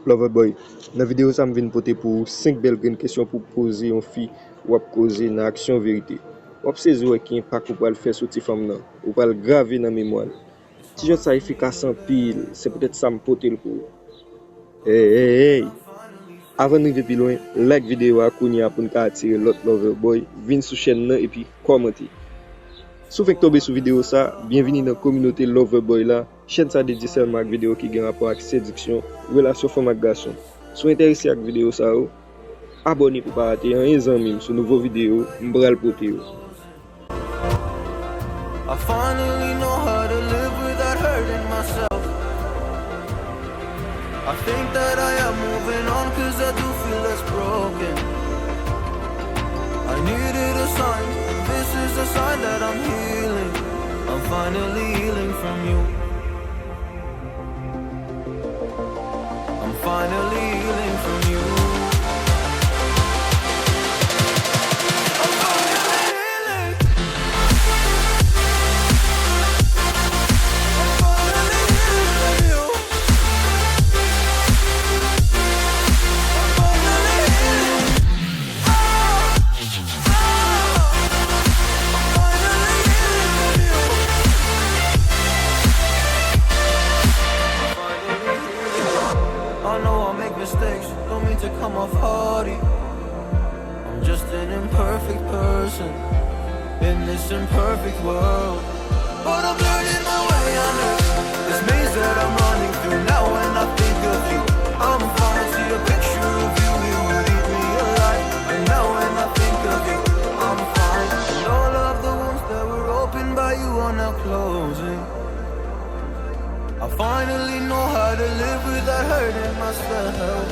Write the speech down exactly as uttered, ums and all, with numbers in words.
Loverboy, nan videyo sa m vin pote pou ou senk bèl grenn kesyon pou poze yon fi w ap koze nan aksyon verite. W ap sezi wè ki enpak ou pral fè sou ti fanm nan, ou pral grave nan memwa l. Ti jwèt sa efikas anpil, se poutèt sa m pote l pou ou. Hey, hey, hey! Avan n rive pi lwen, like videyo a kounye a pou n ka atire lòt Loverboy vin sou chèn nan epi kòmante. Si w fenk tonbe sou videyo sa, byenvini nan kominote Loverboy la. Chèn sa dedye sèlman ak videyo ki gen rapò ak sediksyon, relasyon fanm ak gason. Si w enterese ak videyo sa yo, abòne pou pa rate anyen zanmi m sou nouvo videyo m pral pote yo. I finally know how to live without hurting myself. I think that I am moving on cause I do feel less broken. I needed a sign, this is a sign that I'm healing. I'm finally healing from you. I'm finally healing from you. I'm finally healing. I'm finally healing from you. I'm finally healing. Ah, ah, I'm finally healing from you. I know I make mistakes, don't mean to come off haughty. I'm just an imperfect person in this imperfect world. But I'm learning my way under this maze that I'm running through. Now when I think of you, I'm falling. See a picture of you, it would eat me alive. And now when I think of you, I'm fine. And all of the wounds that were opened by you are now closing. I finally know how to live without hurting myself.